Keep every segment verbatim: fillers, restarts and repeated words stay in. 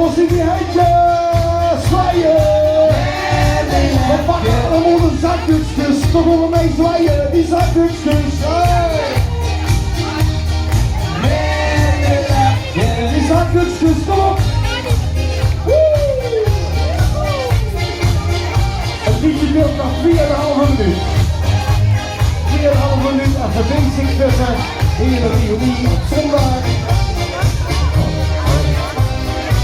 Veur die hendjes, zwaaie. We pakke allemaol de zakdoekskes. Toch nog ins zwaaie, die zakdoekskes. Hey. Die zakdoekskes, kom op. Woe. Het liedje duurt nog vier en een halve minuut. Vier en een halve minuut en verbind zich tussen hele reunie op zondag.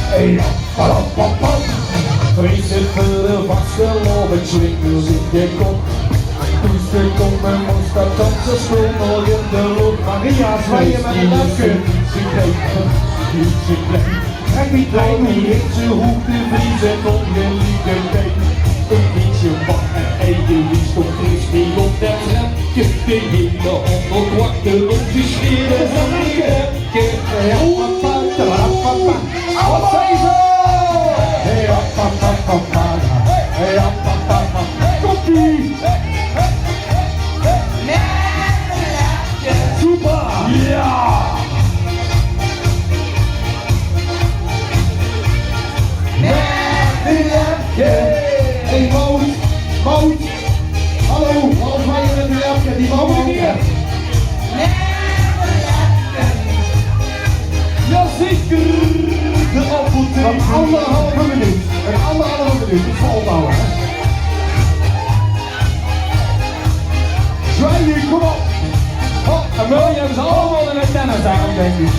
Hey, pam, pam, pam. Vries het veur de vastelaovend, swingels in de kop. Toen ze komen, moest dat dansen, stond nog in de loop. Maria, zwaaien met een duimpje. Niet gekregen, niet gekregen. Happy Tiny, ze hoeft de Vries en ongelijke been. Een beetje bak en eigen liefst op Fries, die op dat rempje. De hele honderd wachten op de scheren van die rempje. Ja, papa, papa. Wat zei ze? Hey, papa, papa. Hey, papa, papa. Komt-ie. Super. Ja. Hey, Wout. Wout. Hallo, wat ga je met die lepke? Die Wout hier. Jazeker. De appeltje. Een anderhalve minuut. Een anderhalve minuut. Het volhouden, hè. Zwaaien, kom op. Hop, en mooi hebben ze allemaal in het tennis aan, denk ik.